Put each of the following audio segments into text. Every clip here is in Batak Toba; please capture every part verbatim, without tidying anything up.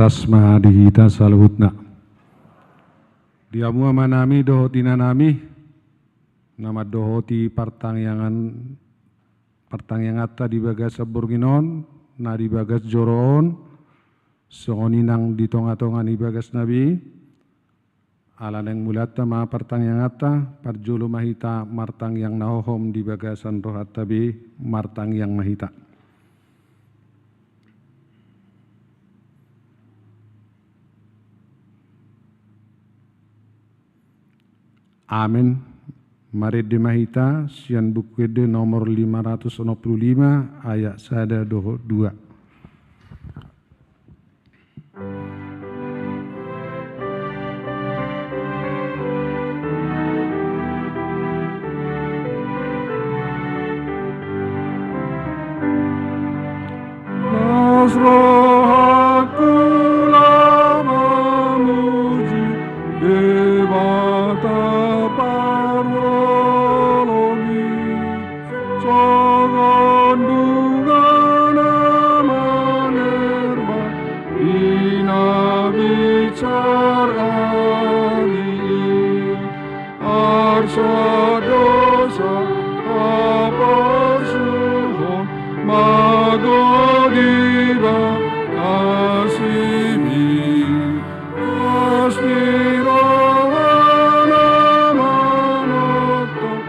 Las ma di hita saluhutna. Di hamu amanami dohot inanami, na mandohoti partangiangan, partangianganta di bagasan borngin on, na di bagas joro on, songon i nang di tongatonga ni bagasna be, ala naeng mulaanta ma partangianganta, parjolo ma hita martangiang na hohom di bagasan rohanta be, martangiang ma hita. Amen. Marende ma hita sian Buku Ende nomor lima ratus onom pulu lima, ayat sada dohot dua. Las rohangku laho mamuji Debata parholong i, songon bunga na mangerbang di na binsar ari i. Arsa dosa haporsuhon magodi ba asimi. Las ni rohana manongtong,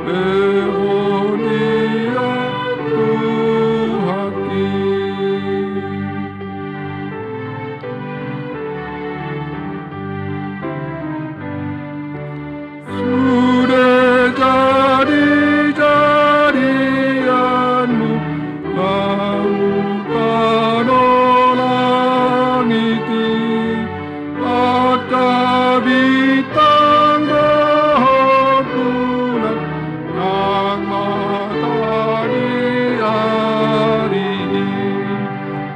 lehon ia Tuhanki. Sude jadijadianmu, na hutano langit i, angka bintang dohot bulan, nang mata ni ari i.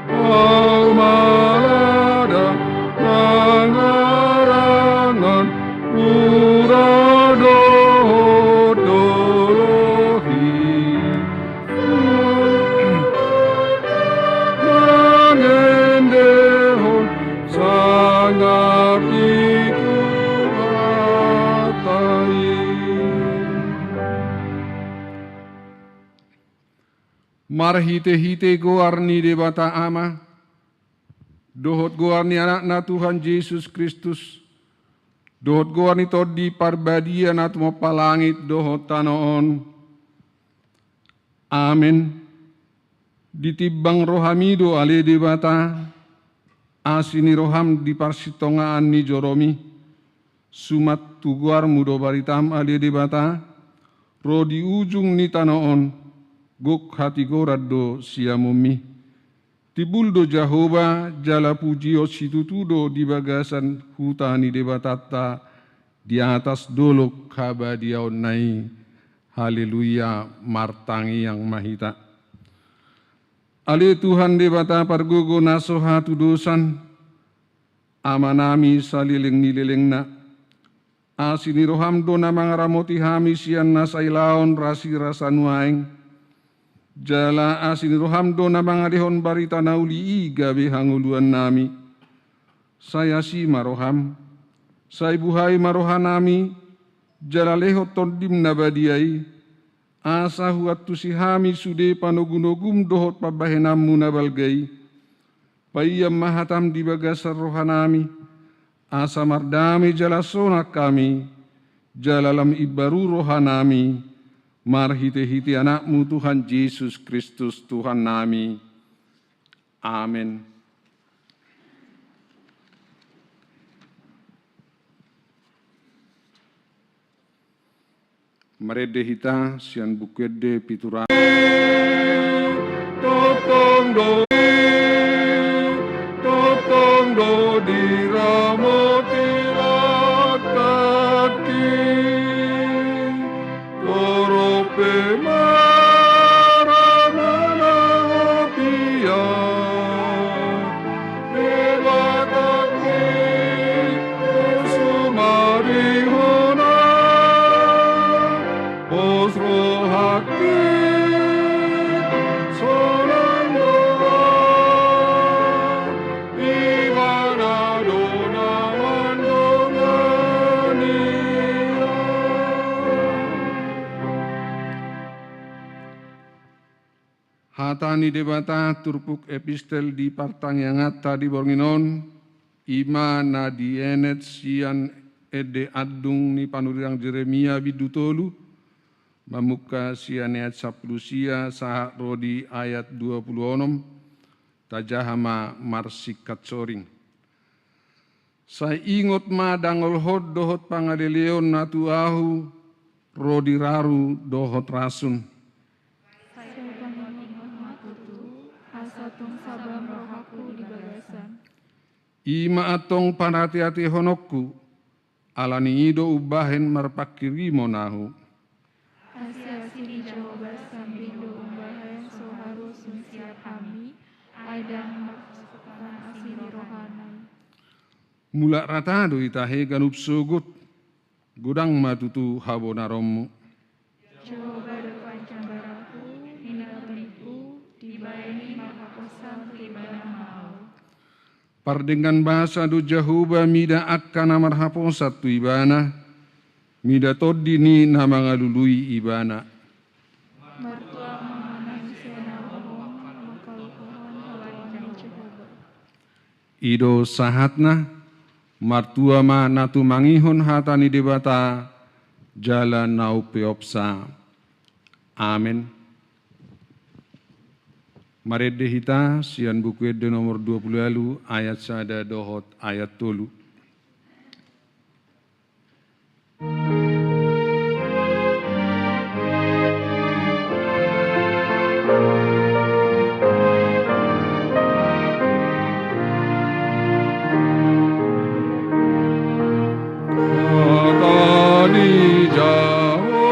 Ahu ma ladang na ngarangan ura dohot dolok i, mangendehon sangap ni Tuhanta i. Marhitehite goar ni Debata Ama, dohot goar ni Anakna Tuhan Jesus Kristus, dohot goar ni Tondi Parbadia na tumompa langit dohot tano on. Amen. Ditimbang rohami do ale Debata, asi ni roham di parsitongaan ni joromi. Suman tu goarmu do baritam ale Debata, ro di ujung ni tano on, gok hatigoran do siamunmi. Timbul do Jahowa, jala pujion situtu do di bagasan huta ni Debatanta, di atas dolok habadiaonna i. Haleluya, martangiang ma hita. Ale Tuhan Debata pargogo na so hatudosan, Amanami saleleng ni lelengna, asi ni roham do na mangaramoti hami sian na sailaon rasirasa nuaeng. Jala asi ni roham do na mangalehon barita na uli i gabe hangoluannami. Sai asi ma roham, sai buhai ma rohanami, jala lehon Tondim na badia i, asa huantusi hami sude panogunogum dohot pambahenanmu na balga i. Paian ma hatam di bagasan rohanami, asa mardame jala sonang hami, jala lam imbaru rohanami, marhitehite Anakmu Tuhan Jesus Kristus Tuhannami. Amen. Marende hita sian Buku Ende Pitu Raja. Tongtong do, tongtong do diramoti langkangki. Torop pe mara manang hobia, Debatangki, sumarihona, pos rohangki, sonang do Hata ni Debata turpuk epistel di partangianganta di borngin on, i ma na dienet sian ende andung ni panurirang Jeremia bindu tolu, mamungka sian ayat sampulu sia sahat ro di ayat dua pulu onom, tajaha ma marsingkat soring. Sai ingot ma dangolhon dohot pangaleleon na tu ahu, ro di raru dohot rasun. Sai ingot ma tutu, asa tung sabam rohangku di bagasan. I ma antong panateatehononku, ala ni i do umbahen marpangkirimon ahu. Asi-asi ni Jahowa sambing do umbahen so haru sun siap hami, ai ndang marpasukan asi ni rohana i. Mulak rata do i tahe ganup sogot, godang ma tutu habonaronmu. Jahowa do panjambaranku, hinalehonku, dibahen i marhaposan tu Ibana ma ahu. Pardenggan basa do Jahowa mida angka na marhaposan tu Ibana, mida tondi ni na mangalului Ibana. Martua ma na sian ahu mangkaluhon hatuaon ni Jahowa. I do sahatna, martua ma na tumangihon hata ni Debata, jala na umpeopsa. Amen. Marende hita sian Buku Ende nomor dua pulu ualu ayat sada dohot ayat tolu. Hata ni Jahowa,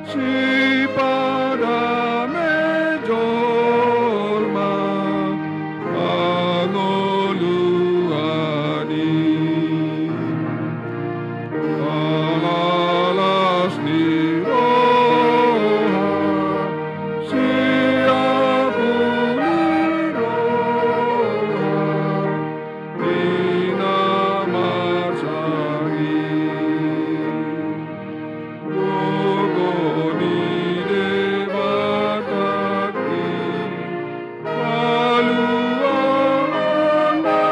sipadame jolma mangolu ani. Palalas ni roha, siapuli roha, di na mansai. Gogo ni Debata i, paluahon na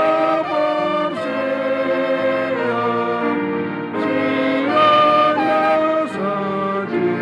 porsea, sian na sajea.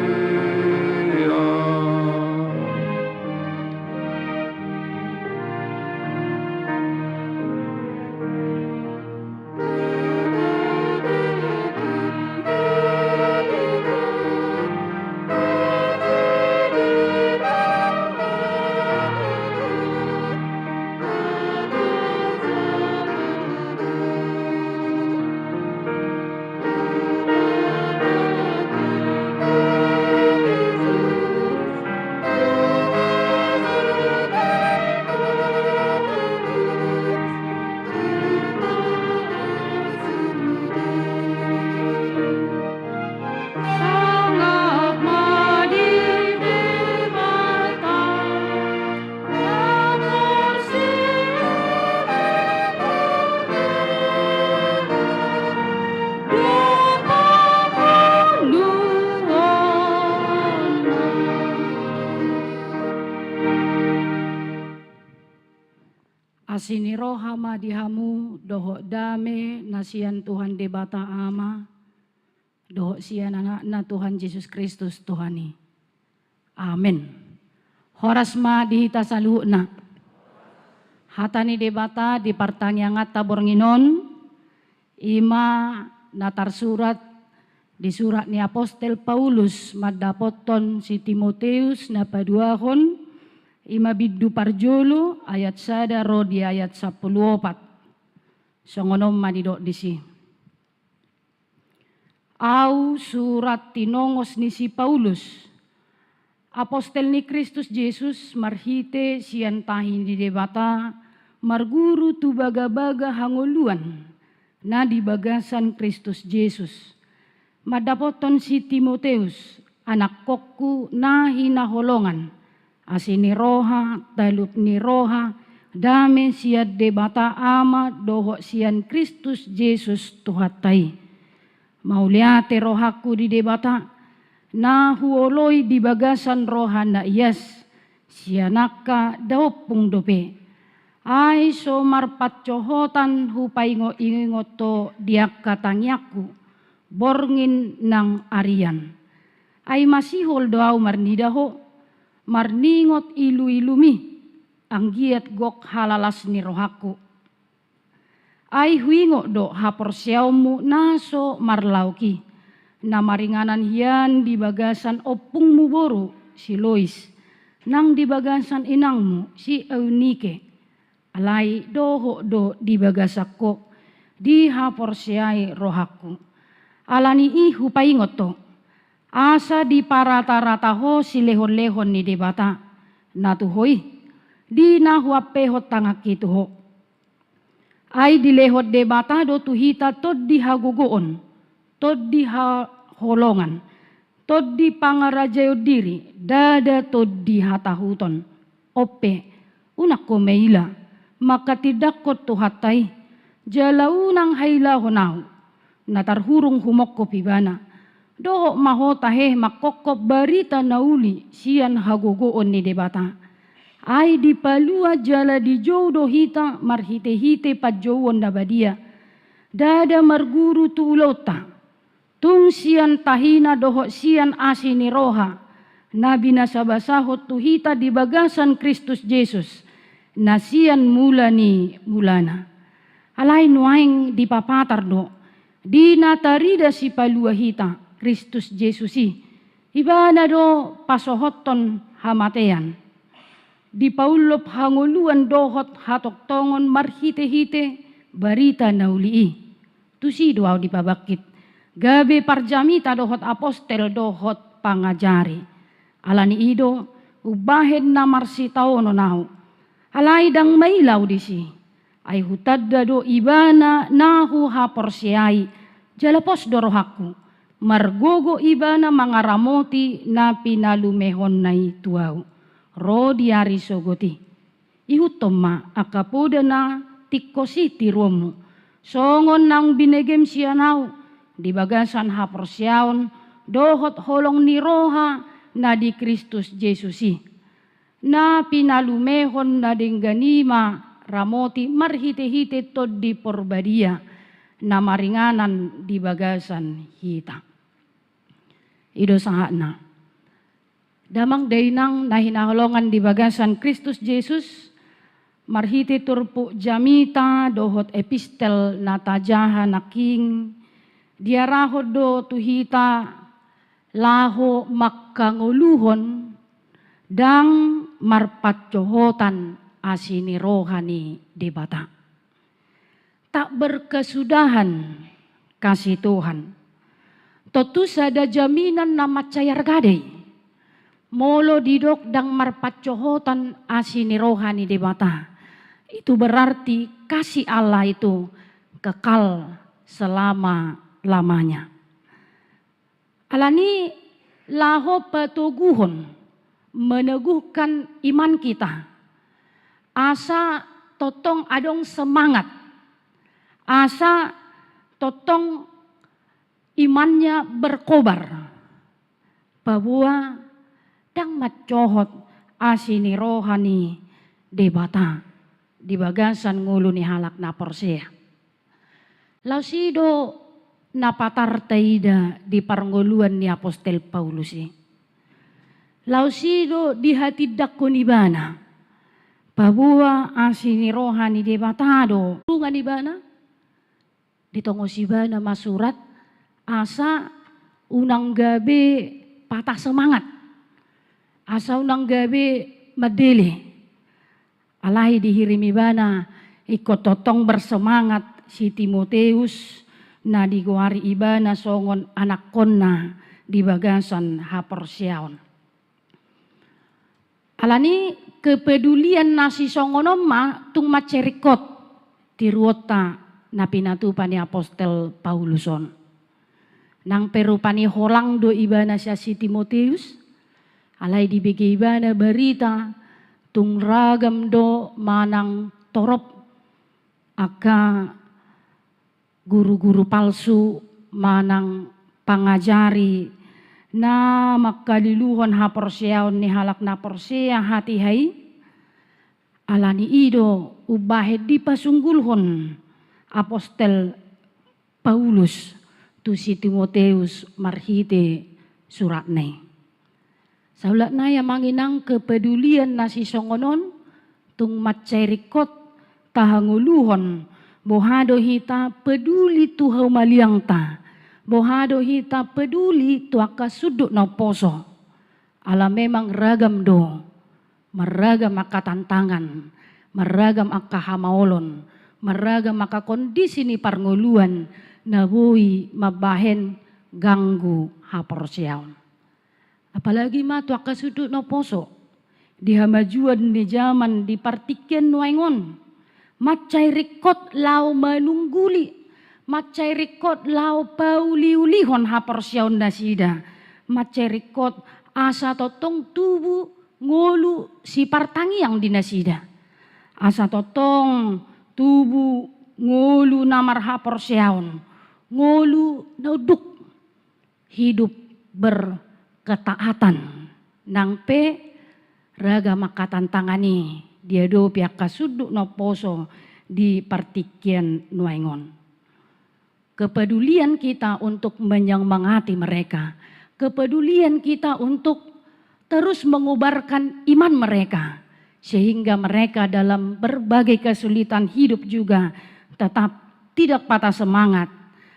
Asi ni roha ma di hamu dohot dame na sian Tuhan Debata Ama dohot sian Anakna Tuhan Jesus Kristus Tuhan i. Amen. Horas ma di hita saluhutna. Hata ni Debata di partangianganta borngin on, i ma na tarsurat di surat ni apostel Paulus mandapothon si Timoteus na paduahon, i ma bindu parjolo ayat sada ro di ayat sampulu opat. Songon on ma didok disi. Au surat tinongos ni si Paulus, apostel ni Kristus Jesus marhite sian tahi ni Debata, marguru tu bagabaga hangoluan na di bagasan Kristus Jesus. Mandapothon si Timoteus, anakkonku na hinaholongan, asi ni roha, talup ni roha, dame sian Debata Ama dohot sian Kristus Jesus Tuhanta i. Mauliate rohangku di Debata, na huoloi di bagasan roha na ias, sian angka daompung dope. Ai so marpansohotan hupaingot-ingot ho di angka tangiangku, borngin nang arian. Ai masihol do ahu marnida ho, marningot ilu-ilumi, anggiat gok halalas ni rohangku. Ai huingot do haporseaonmu na so marlaok i, na maringanan hian di bagasan ompungmu boru si Lois, nang di bagasan inangmu si Eunike, alai dohot do di bagasan ho dihaporseai rohangku. Ala ni i hupaingot ho, asa diparata-rata ho silehon-lehon ni Debata na tu ho i, di na huampehon tanganki tu ho. Ai dilehon Debata do tu hita tondi hagogoon, tondi haholongan, tondi pangarajaon diri, ndada tondi hatahuton. On pe, unang ho maila, manghatindanghon Tuhanta i, jala unang hailahon ahu, na tarhurung humongkop ibana. Dohot ma ho tahe manghophop barita na uli sian hagogoon ni Debata. Ai dipalua jala dijou do hita marhite-hite panjouon na badia. Ndada marguru tu ulaonta. Tung sian tahina dohot sian asi ni roha, na binasa-basahon tu hita di bagasan Kristus Jesus, na sian mula ni mulana. Alai nuaeng dipapatar do, di na tarida Sipalua hita, Kristus Jesus i, ibana do pasohothon hamatean. Dipaullop hangoluan dohot hatongtongon marhite-hite barita na uli i. Tusi do ahu dipabangkit, gabe parjamita dohot apostel dohot pangajari. Ala ni i do, umbahen na marsitaonon ahu. Alai ndang maila ahu disi. Ai hutanda do ibana na huhaporseai, jala pos do rohangku. Margogo ibana mangaramoti na pinalumehonna i tu ahu. Ro di ari sogot i. Ihuthon ma angka poda na tingkos i tiruonmu, songon naung binegem sian ahu, di bagasan haporseaon dohot holong ni roha na di Kristus Jesus i. Na pinalumehon na denggan i ma ramoti marhite-hite Tondi Porbadia, na maringanan di bagasan hita. I do sahatna. Damang dainang na hinaholongan di bagasan Kristus Jesus, marhite turpuk jamita dohot epistel na tajaha nangkin, diarahon do tu hita laho manghangoluhon ndang marpansohotan asi ni roha ni Debata. Tak berkesudahan kasih Tuhan. Tontu sada jaminan na mansai arga do i. Molo didok ndang marpansohotan asi ni roha ni Debata, itu berarti kasih Allah itu kekal selama-lamanya. Ala ni laho patoguhon, meneguhkan iman kita, asa tongtong adong semangat, asa tongtong imannya berkobar, paboa ndang mansohot asi ni roha ni Debata di bagasan ngolu ni halak na porsea. Laos i do na patar taida di parngoluan ni apostel Paulus i. Laos i do dihatindangkon ibana, paboa asi ni roha ni Debata do. Urungan ibana, ditongos ibana ma surat, asa unang gabe patah semangat, asa unang gabe mandele. Alai dihirim ibana ingkon tongtong bersemangat si Timoteus, na digoari ibana songon anakkonna di bagasan haporseaon. Ala ni kepedulian na sisongon on ma tung mansai ringkot tiruonta na pinatupa ni apostel Paulus on. Nang pe rupani holang do ibana sian si Timoteus, alai dibege ibana barita tung ragam do manang torop angka guru-guru palsu manang pangajari na mangkaliluhon haporseaon ni halak na porsea hatiha i, ala ni i do umbahen dipasunggulhon apostel Paulus tu si Timoteus marhite suratna i. Saulak nai amang inang, kepedulian na sisongon on tung mansai ringkot tahangoluhon, boha do hita peduli tu haumaliangta, boha do hita peduli tu angka sundut na umposo. Ala memang ragam do, marragam angka tantangan, marragam angka hamaolon, marragam angka kondisi ni parngoluan na boi mambahen ganggu haporseaon. Apalagi ma tu angka sundut na umposo, di hamajuon ni jaman di partingkian nuaeng on, mansai ringkot laho manungguli, mansai ringkot laho pauliulihon haporseaon nasida, mansai ringkot asa tongtong tubu ngolu sipartangiang di nasida. Asa tongtong tubu ngolu na marhaporseaon, ngolu na unduk, hidup berketaatan. Nang pe ragam angka tantangan i diadopi angka sundut na umposo di partingkian nuaeng on. Kepedulian kita untuk menyemangati mereka, kepedulian kita untuk terus mengobarkan iman mereka, sehingga mereka dalam berbagai kesulitan hidup juga tetap tidak patah semangat,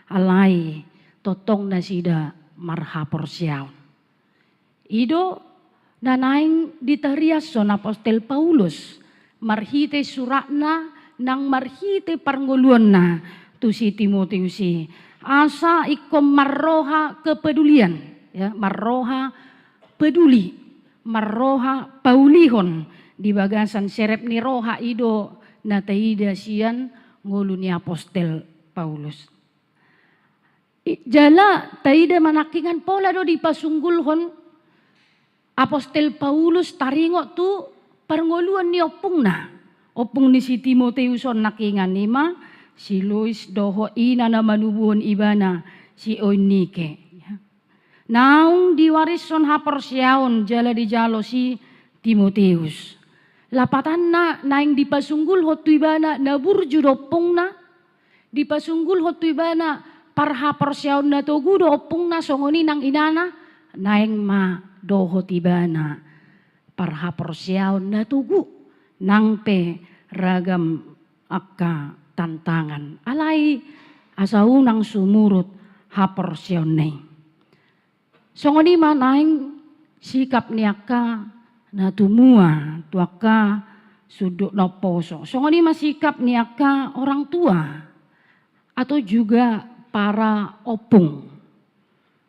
alai tongtong nasida marhaporseaon. I do na naeng ditariashon apostel Paulus marhite suratna nang marhite parngoluonna tu si Timoteus i, asa ingkon marroha kepedulian, ya, marroha peduli, marroha paulihon di bagasan serep ni roha. I do na taida sian ngolu ni apostel Paulus. I, jala taida ma nangkingan pola do dipasunggulhon apostel Paulus taringot tu parngoluan ni ompungna, ompung ni si Timoteus on nangkingan, i ma si Lois dohot ina na manubuhon ibana, si Eunike. Naung diwarishon haporseaon jala dijalo si Timoteus. Lapatanna naeng dipasunggulhon tu ibana na burju do ompungna, dipasunggulhon tu ibana parhaporseaon na togu do ompungna, songon i nang inana, naeng ma dohot ibana parhaporseaon na togu, nang pe ragam angka tantangan. Alai asa unang sumurut haporseaonna i. Songon i ma naeng sikap ni angka na tumua tu angka sundut na umposo. Songon i ma sikap ni angka orang tua atau juga para ompung.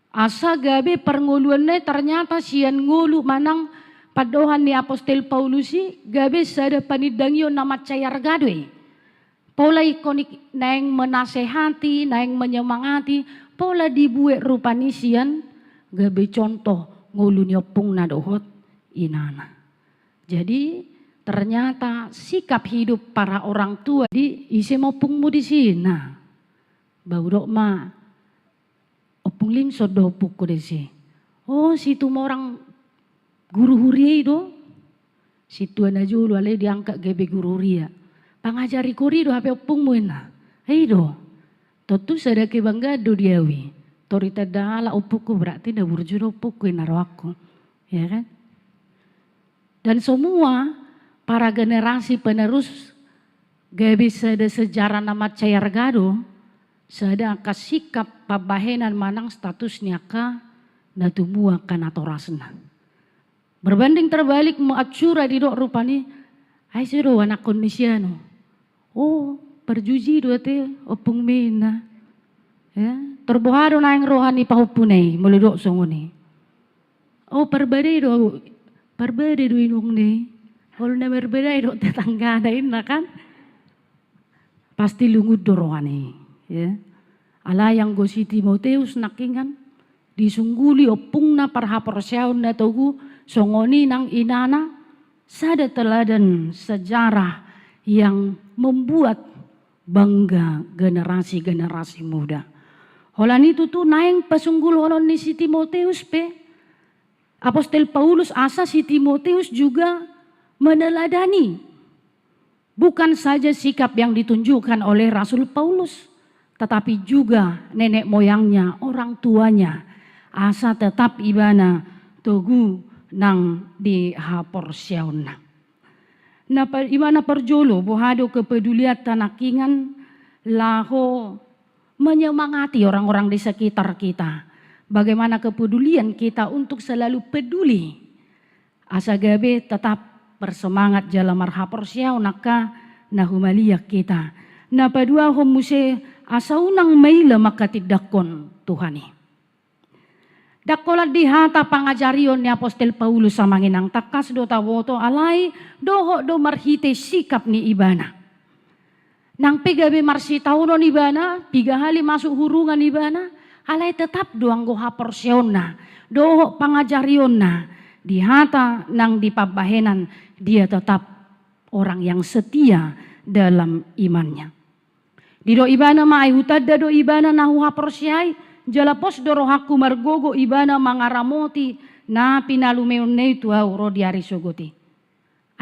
Asa gabe parngoluanna i ternyata sian ngolu manang pandohan ni apostel Paulus i gabe sada panindangion na mansai arga do i. Pola ingkon i naeng menasehati, naeng menyemangati, pola dibuat rupani sian gabe contoh ngolu ni ompungna dohot inana. Jadi ternyata sikap hidup para orang tua di, ise ma ompungmu disi? Nah, ba hudok ma, ompung Limson do ompungku disi. Oh, si Tumorang guru huria i do. Sintua na jolo alai diangkat gabe guru huria. Pangajari kori do hape ompungmu, inna. I do. Tontu sada kebanggaan do di au i. Tor ditanda halak ompungku, berarti na burju do ompungku, inna rohangku. Ya kan? Dan semua para generasi penerus gabe sada sejarah na mansai arga do, sada angka sikap pambahenan manang status ni angka na tumua, angka natorasna. Berbanding terbalik ma, ancura didok rupani, ai ise do anakkon ni si anu? Oh, parjuji do ate ompungmi, inna. Ya, tor boha do naeng roha ni pahompuna i molo didok songon i? Oh, parbadai do, parbadai do inongna i. Olo na marbadai dohot tetanggana, inna kan? Pasti lungun do rohana i, ya. Alai anggo si Timoteus nangkingan disungguli ompungna parhaporseaon na togu, songon i nang inana, sada teladan sejarah yang membuat bangga generasi-generasi muda. Holan i tutu naeng pasunggulhonon ni si Timoteus pe, Apostel Paulus asa si Timoteus juga meneladani bukan saja sikap yang ditunjukkan oleh Rasul Paulus, tetapi juga nenek moyangnya, orang tuanya, asa tetap ibana togu nang di haporseaonna. Na pa-, ima na parjolo, boha do kepedulianta nangkiningan laho menyemangati orang-orang di sekitar kita. Bagaimana kepedulian kita untuk selalu peduli asa gabe tetap bersemangat jala marhaporseaon angka na humaliang hita. Na paduahon muse, asa unang maila manghatindanghon Tuhan i. Ndang holan di hata pangajarion ni Apostel Paulus, amang inang, tangkas do taboto, alai dohot do marhite sikap ni ibana. Nang pe gabe marsitaonon ibana, piga hali masuk hurungan ibana, alai tetap do anggo haporseaonna dohot pangajarionna, di hata nang di pambahenan, dia tetap orang yang setia dalam imannya. Didok ibana ma, ai hutanda do ibana na huhaporseai, jala pos do rohangku margogo ibana mangaramoti na pinalumeonna i tu ahu ro di ari sogot i.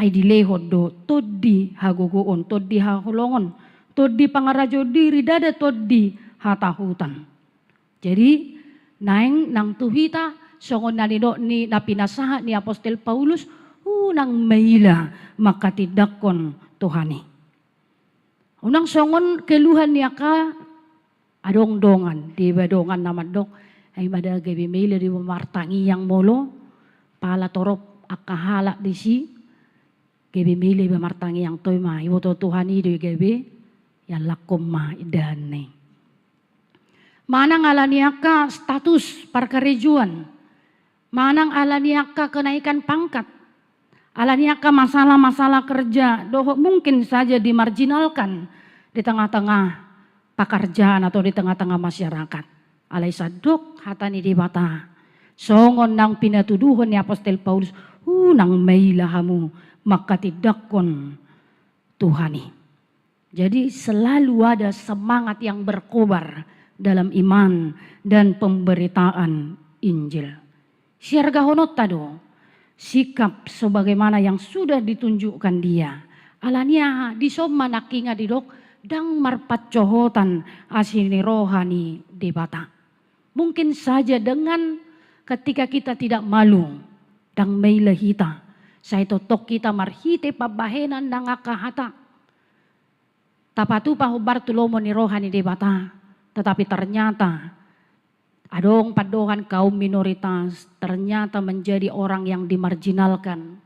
Ai dilehon do tondi hagogoon, tondi haholongon, tondi pangarajoon diri, ndada tondi hatahutan. Jadi, naeng nang tu hita, songon na nidok ni, na pinasahat ni Apostel Paulus, unang maila manghatindanghon Tuhan i. Unang songon keluhan ni angka, adong dongan, deba dongan na mandok, ai ma da gabe maila deba martangiang molo, pala torop angka halak disi, gabe maila iba martangiang, toe ma, iboto Tuhan i do i gabe, iallangkon ma indahanna i. Manang ala ni angka status parkarejoan, manang ala ni angka kenaikan pangkat, ala ni angka masalah-masalah kerja, dohot mungkin saja dimarginalkan di tengah-tengah pakarjaan atau di tengah-tengah masyarakat. Alai sandok hata ni Debata, songon naung pinatuduhon ni Apostel Paulus, unang maila hamu manghatindanghon Tuhan i. Jadi, selalu ada semangat yang berkobar dalam iman dan pemberitaan Injil. Siargahononta do sikap sebagaimana yang sudah ditunjukkan dia. Ala ni aha, dison ma nangkiningan didok, ndang marpansohotan asi ni roha ni Debata. Mungkin saja dengan ketika kita tidak malu, ndang maila hita, sai tongtong hita marhite pambahenan nang angka hata tapatupa hombar tu lomo ni roha ni Debata, tetapi ternyata adong pandohan kaum minoritas, ternyata menjadi orang yang dimarginalkan.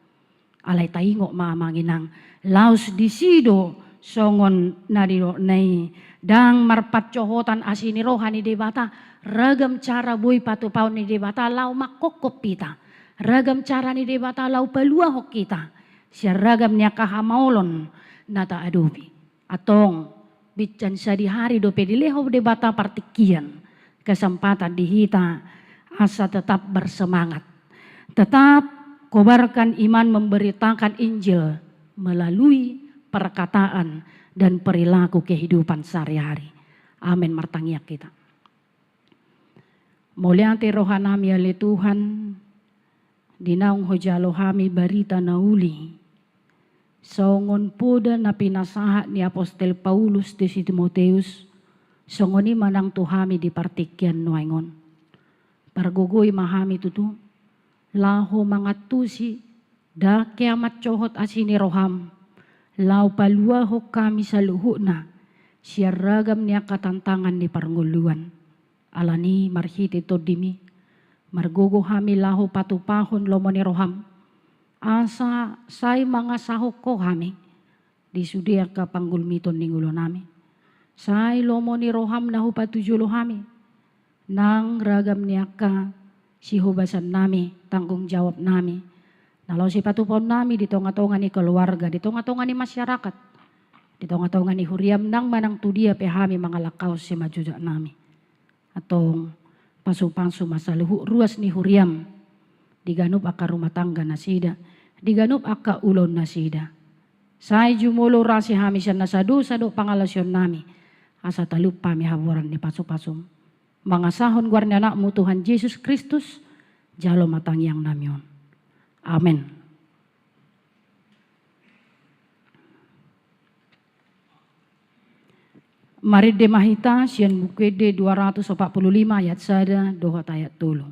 Alai taingot ma, amang inang, laos disi do songon na nidokna i, ndang marpansohotan asi ni roha ni Debata, ragam cara boi patupaon ni Debata laho manghophop hita, ragam cara ni Debata laho paluahon hita sian ragam ni angka hamaolon na taadopi. Antong, binsan sadihari dope dilehon Debata partingkian, kesempatan di hita asa tetap bersemangat, tetap kobarkan iman memberitakan Injil melalui perkataan dan perilaku kehidupan sehari-hari. Amin. Martangiang hita. Mauliate rohanami ale Tuhan, di naung hujalo hami barita na uli. Songon poda na pinasahat ni Apostel Paulus tu si Timoteus, songon i ma nang tu hami di partingkian nuaeng on. Pargogoi ma hami tutu, laho mangantusi, ndang hea mansohot asi ni roham, laho paluahon hami saluhutna sian ragam ni angka tantangan ni parngoluan. Alani marhite tondimi, margogo hami laho patupahon lomo ni roham, asa sai mangasahon ho hami di sude angka panggulmiton ni ngolunami. Sai lomo ni roham na hupatujolo hami nang ragam ni angka sihobasannami, tanggung jawabnami, na laho sipatupaonnami di tongatonga ni keluarga, di tongatonga ni masyarakat, di tongatonga ni huriam nang manang tudia pe hami mangalangkahon simanjujaknami. Antong, pasupasu ma saluhut ruas ni huriam, di ganup angka rumah tangga nasida, di ganup angka ulaon nasida. Sai jumolo rasi hami sian nasa dosa dohot pangalaosionnami, asa talup hami habuaran ni pasupasum. Mangasahon goar ni Anakmu Tuhan Jesus Kristus, jalo ma tangiang nami on. Amen. Marende ma hita sian Buku Ende dua ratus opat pulu lima ayat sada dohot ayat tolu.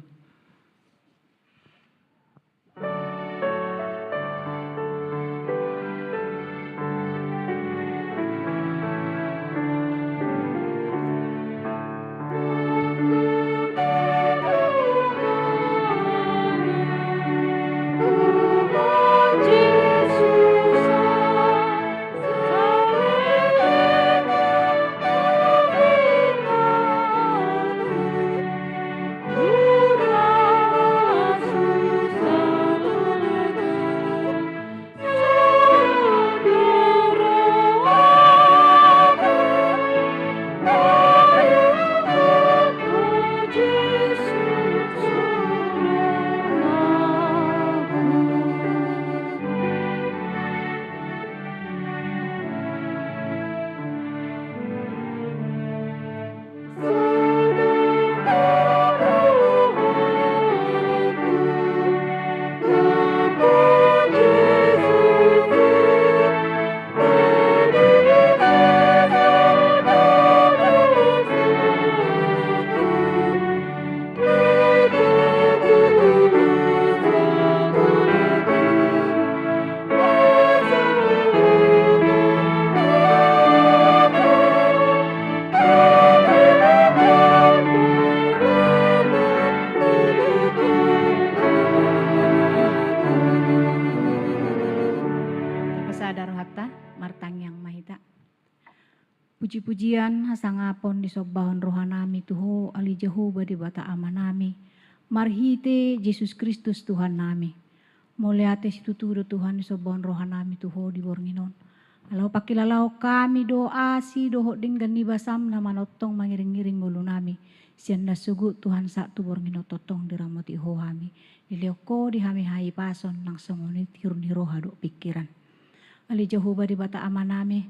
Tapasada rohanta, martangiang ma hita. Puji-pujian, hasangapon disombahon rohanami tu Ho, ale Jahowa Debata Amanami, marhite Jesus Kristus Tuhannami. Mauliate situtu do Tuhan disombahon rohanami tu Ho di borngin on. Ala pangkilalahon hami do asi dohot denggan ni basaM na manongtong mangiring-iring ngolunami. Sian na sogot Tuhan sahat tu borngin on tongtong diramoti Ho hami. Dilehon Ho di hami hahipason nang songon i tiur ni roha dohot pingkiran. Ale Jahowa Debata Amanami,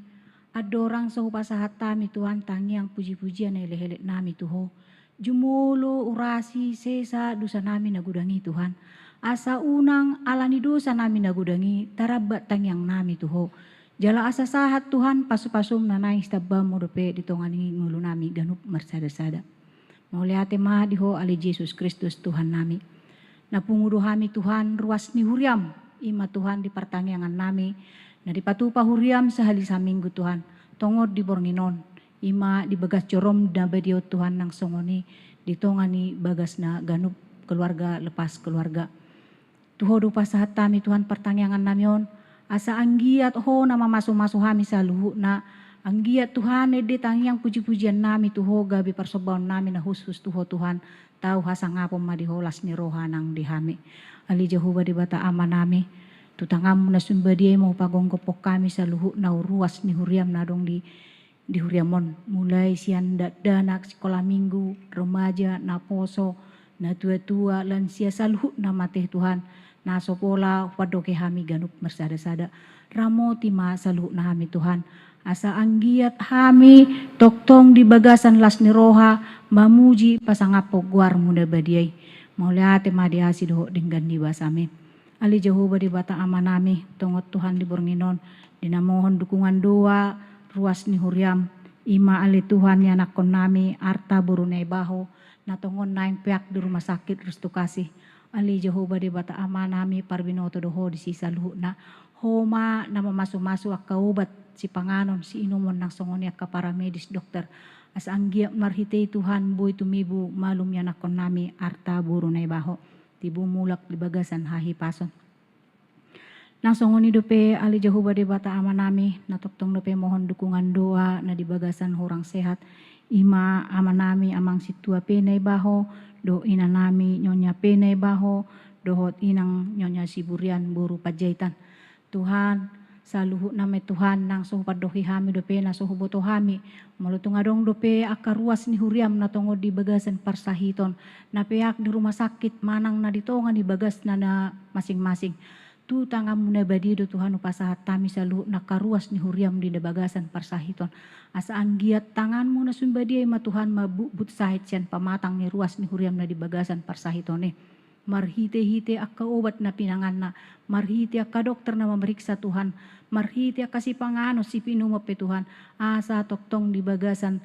andorang so hupasahat hami Tuhan tangiang puji-pujian elekelek nami tu Ho. Jumolo urasi sesa dosanami na godang i Tuhan. Asa unang ala ni dosanami na godang i tarambat tangiangnami tu Ho. Jala asa sahat Tuhan pasu-pasuM na naeng sitambaonMu dope di tonga ni ngolunami ganup marsada-sada. Mauliate ma di Ho ale Jesus Kristus Tuhannami. Na pungu do hami Tuhan ruas ni huriaM, i ma Tuhan di partangiangannami, na dipatupa huriaM sahali saminggu Tuhan, tongon di borngin on, i ma di bagas joroM na badia on Tuhan nang songon i, di tonga ni bagas na ganup keluarga lepas keluarga. Tu Ho do hupasahat hami Tuhan partangiangannami on, asa anggiat Ho na mamasu-masu hami saluhutna, anggiat Tuhan ende tangiang puji-pujiannami tu Ho gabe parsombaonnami na hushus tu Ho Tuhan, tau hasangapon ma di Ho las ni roha nang di hami. Ale Jahowa Debata Amanami, tu tanganMu na sun badia i ma hupagophop hami saluhutna ruas ni huriaM na adong di di huriaM on, mulai sian dakdanak sikola minggu, remaja, naposo, natua-tua, lansia saluhutna ma tutu Tuhan, na so pola hupandoke hami ganup marsada-sada. Ramoti ma saluhutna hami Tuhan, asa anggiat hami tongtong di bagasan las ni roha mamuji pasangaphon goarMu na badia i. Mauliate ma di asi dohot denggan ni basaMi. Ale Jahowa Debata Amanami, tongon Tuhan di borngin on, di na mohon dukungan doa, ruas ni huriaM, i ma ale Tuhan ianakkonnami, arta boru Naibaho, na tongon naeng peak di rumah sakit Restu Kasih. Ale Jahowa Debata Amanami, parbinoto do Ho disi saluhutna. Ho ma na mamasu-masu angka obat sipanganon, siinumon nang songon i angka paramedis dokter. Asa anggiat marhite i Tuhan boi tumibu malum ianakkonnami, arta boru Naibaho. Tibu mulak di bagasan hahipason. Nang songon i dope ale Jahowa Debata Amanami, na tongtong dope mohon dukungan doa na di bagasan hurang sehat, i ma amanami Amang Sintua P Naibaho, dohot inanami Nyonya P Naibaho, dohot inang Nyonya Siburian boru Panjaitan. Tuhan, saluhutna ma Tuhan, nang so hupandohi hami dope na so huboto hami, molo tung adong dope angka ruas ni huriaM na tongon di bagasan parsahiton, na peak di rumah sakit manang na di tonga ni bagasna na masing-masing. Tu tanganmu na badia do Tuhan hupasahat hami saluhut na angka ruas ni huriam di bagasan parsahiton. Asa anggiat tanganmu na sumbadia i ma Tuhan mambutbut sahit sian pamatang ni ruas ni huriam na di bagasan parsahiton i. Marhite-hite angka obat na pinanganna, marhite angka dokter na mameriksa Tuhan, marhite angka sipanganon sipinomon pe Tuhan, asa tongtong di bagasan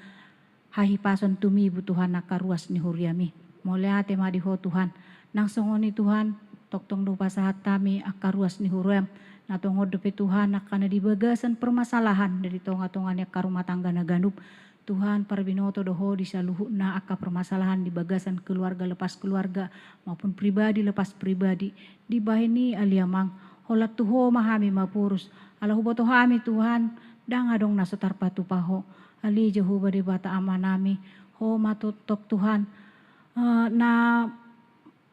hahipason tumibu Tuhan angka ruas ni huriami. Mauliate ma di Ho Tuhan. Nang songon i Tuhan, tongtong do hupasahat hami angka ruas ni huriam. Na tongon dope Tuhan angka na di bagasan permasalahan di tonga-tonga ni angka rumah tangga na ganup. Tuhan, parbinoto do Ho di saluhutna angka permasalahan di bagasan keluarga lepas keluarga maupun pribadi lepas pribadi. Dibahen i ale Amang, holan tu Ho ma hami mamurus. Ala huboto hami Tuhan, ndang adong na so tarpatupa Ho. Ale Jahowa Debata Amanami, Ho ma tongtong Tuhan, eh, na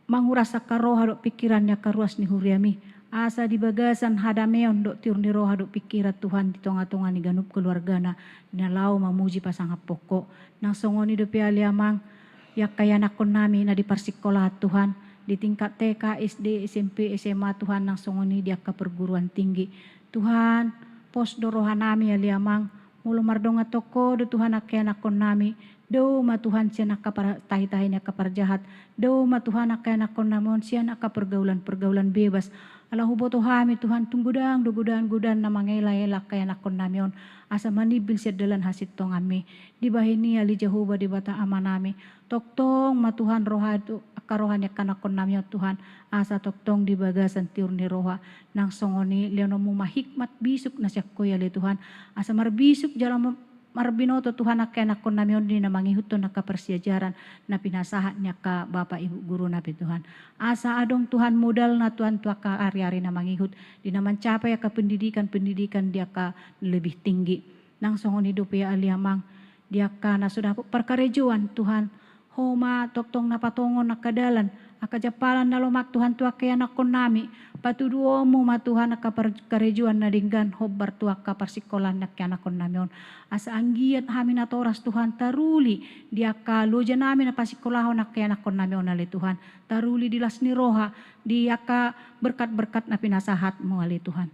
manguras angka roha dohot pingkiran ni angka ruas ni huriami. Asa di bagasan hadameon dohot tiur ni roha dohot pingkiran Tuhan di tonga-tonga ni ganup keluargana, na laho mamuji pasangaphon Ho. Nang songon i dope ale Amang, di angka ianakhonnami na di parsingkolaan Tuhan, di tingkat T K, S D, S M P, S M A Tuhan, nang songon i di angka perguruan tinggi. Tuhan, pos do rohanami ale Amang, molo mardongan tu Ho do Tuhan angka ianakhonnami, dao ma Tuhan sian angka par-, tahi-tahi ni angka parjahat, dao ma Tuhan angka ianakhonnami on sian angka pergaulan-pergaulan bebas. Ala huboto hami Tuhan, tung godang do godaan-godaan na mangela-ela angka ianakhonnami on, asa manimbil sian dalan hasintonganmi. Dibahen i ale Jahowa Debata Amanami, tongtong ma Tuhan roha tu, angka roha ni angka ianakhonnami on Tuhan, asa tongtong di bagasan tiur ni roha. Nang songon i lehononmu ma hikmat bisuk na sian Ho i ale Tuhan, asa marbisuk jala ma-, marbinoto Tuhan angka ianakhonnami on di na mangihuthon angka parsiajaran na pinasahat ni angka bapa ibu guruna pe Tuhan. Asa adong Tuhan modalna Tuhan tu angka ari-ari na mangihut, di na mancapai angka pendidikan-pendidikan di angka lebih tinggi. Nang songon i dope ale Amang, di angka na so dapot parkarejoan Tuhan, Ho ma tongtong na patongon angka dalan, angka jampalan na lomak Tuhan tu angka ianakhonnami, patuduhonmu ma Tuhan angka par-, karejoan na denggan hombar tu angka parsingkolaan ni angka ianakhonnami on. Asa anggiat hami natoras Tuhan taruli di angka lojanami na pasingkolahon angka ianakhonnami on ale Tuhan, taruli di las ni roha, di angka berkat-berkat na pinasahatmu ale Tuhan.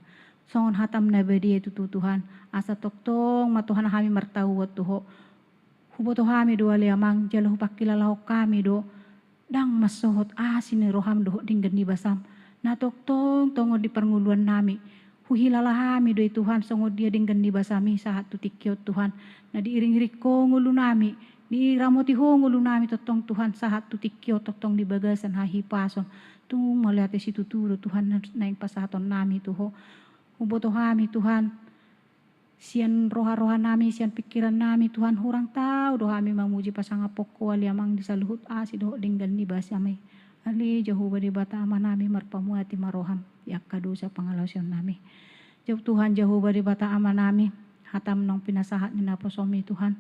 Songon hatam na badia i tutu Tuhan, asa tongtong ma Tuhan hami martahuon tu Ho. Huboto hami do ale Amang, jala hupangkilalahon hami do, ndang mansohot asi ni roham dohot denggan ni basam na tongtong tongon di parngoluannami. Huhilala hami do i Tuhan songon dia denggan ni basam i sahat tu tingki on Tuhan, na diiring-iring Ho ngolunami, diramoti Ho ngolunami tongtong Tuhan sahat tu tingki on tongtong di bagasan hahipason. Tung mauliate situtu do Tuhan na, naeng pasahatonnami tu Ho. Huboto hami Tuhan, sian roha-rohanami, sian pingkirannami Tuhan, hurang tau do hami mamuji pasangaphon Ho ale Amang di saluhut asi dohot denggan ni basam i. Ale Jahowa Debata Amanami, marpamuati ma roham di angka dosa pangalaosionnami. Jao Tuhan Jahowa Debata Amanami, hatam naung pinasahat ni naposom i Tuhan,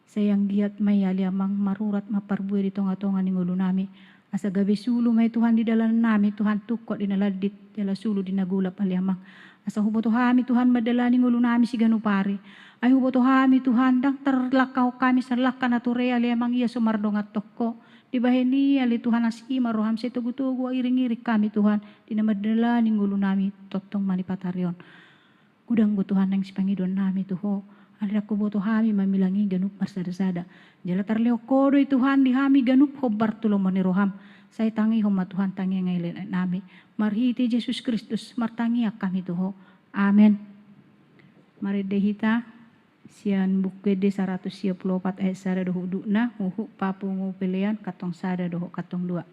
sai anggiat ma i ale Amang marurat mambarbue di tonga-tonga ni ngolunami. Asa gabe sulu ma i Tuhan di dalanannami Tuhan, tungkot di na landit, jala sulu di na golap ale Amang. Asa huboto hami Tuhan mandalani ngolunami siganup ari. Ai huboto hami Tuhan ndang tarlangkahon hami sian langka na ture ale Amang ia so mardongan tu Ho. Dibahen i ale Tuhan asi ma roham sai togu-togu iring-iring hami Tuhan di na mandalani ngolunami tongtong manipat ari on. Godang do Tuhan naeng sipangidoannami tu Ho. Alai ndang huboto hami mamilangi ganup marsada-sada. Jala tarlehon Ho do i Tuhan di hami ganup hombar tu lomo ni roham. Sai tangihon ma Tuhan tangiang na elekelek nami. Marhite Jesus Kristus martangiang hami tu Ho. Amen. Marende hita sian Buku Ende saratus sia pulu opat ayat sada dohot dua na, huhut papungu pelean kantong sada dohot kantong dua.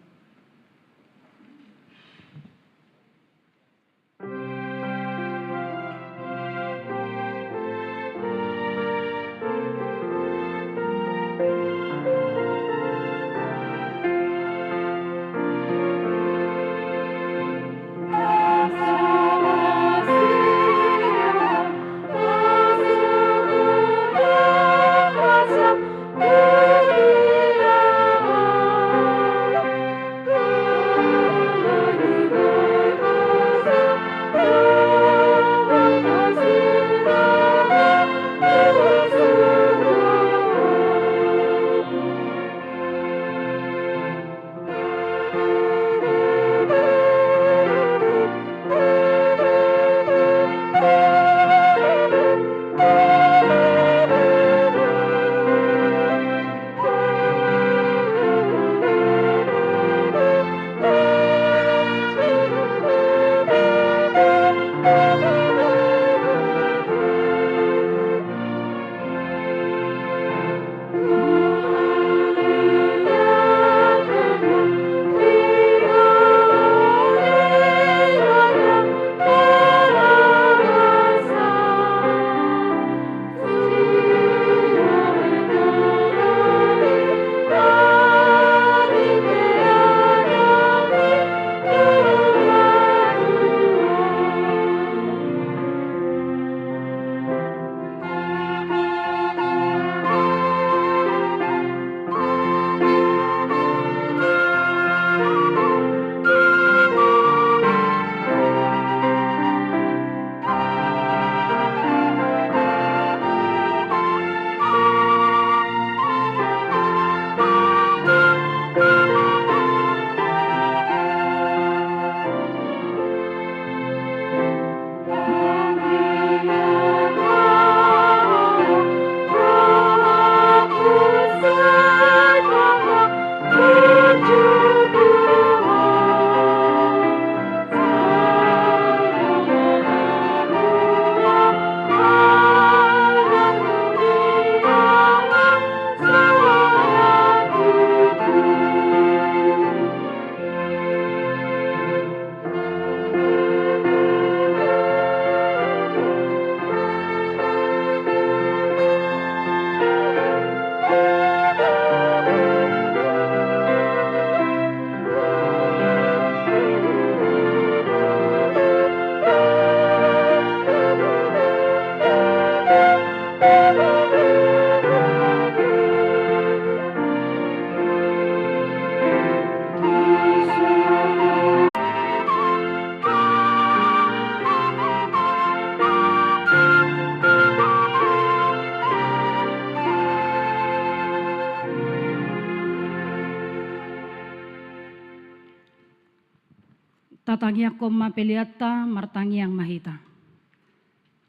Tatangiangkon ma peleanta, martangiang ma hita.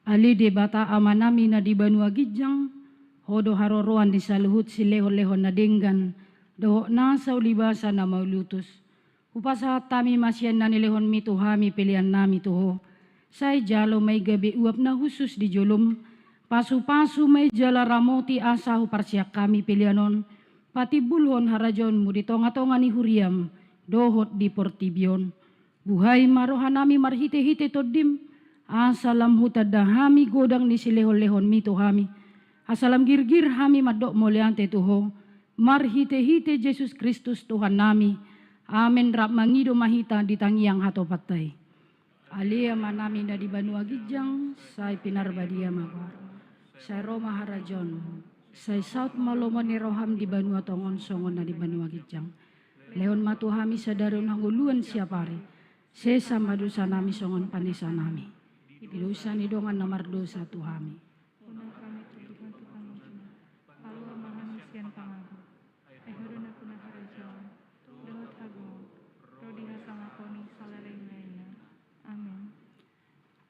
Ale Debata Amanami na di banua ginjang, Ho do haroroan ni saluhut silehonlehon na denggan, dohot nasa ulibasa na mauliutus. Hupasahat hami ma sian na nilehonMi tu hami peleannami tu Ho. Sai jalo ma i gabe uap na hushus di joloM, pasupasu ma i jala ramoti asa huparsian hami pelean on patimbulhon harajaonMu di tongatonga ni huriaM, dohot di portibi on. Buhai ma rohanami marhitehite TondiM, asa lam hutanda hami godang ni silehonlehonMi tu hami, asa lam girgir hami mandok mauliate tu Ho, marhitehite Jesus Kristus Tuhannami. Amen. Rap mangido ma hita di tangiang hatopanta i. Ale Amanami na di banua ginjang, sai pinarbadia ma goarMu. Sai ro ma harajaonMu. Sai saut ma lomo ni rohaM di banua tonga on songon na di banua ginjang. Lehon ma tu hami sadari on hangoluan siapari. Sesa ma dosanami songon panesanami di dosa ni dongan na mardosa tu hami. Unang hami togihon tu pangunjunan. Palua ma hami sian pangago. Ai Ho do nampuna harajaon, dohot hagogoon, ro di hasangapon i salalae ni lae na. Amen.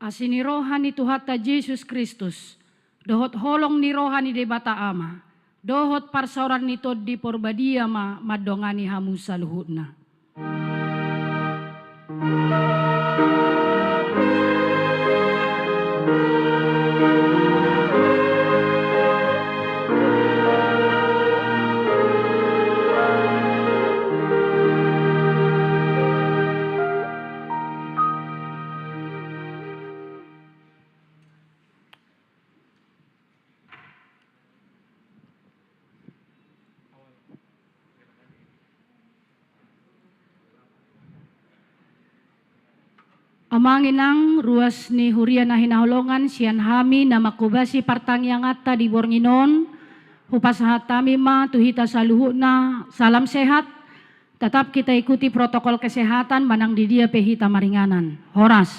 Asi ni roha ni Tuhanta Jesus Kristus, dohot holong ni roha ni Debata Ama, dohot parsaoran ni Tondi Porbadia ma mandongani hamu saluhutna. Amang inang, ruas ni huria na hinaholongan, sian hami na manghobasi partangianganta di borngin on, hupasahat hami ma tu hita saluhutna salam sehat. Tetap kita ikuti protokol kesehatan manang di dia pe hita maringanan. Horas.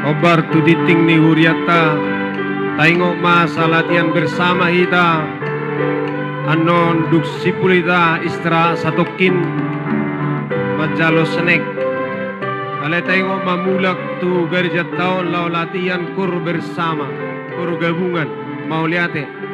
Hombar tu tingting ni hurianta, taingot ma salatian bersama hita. Annon dung simpul hita istirahat satongkin manjalo snack. Alai taingot ma mulak tu garejanta on laho latihan kor bersama, kor gabungan. Mauliate.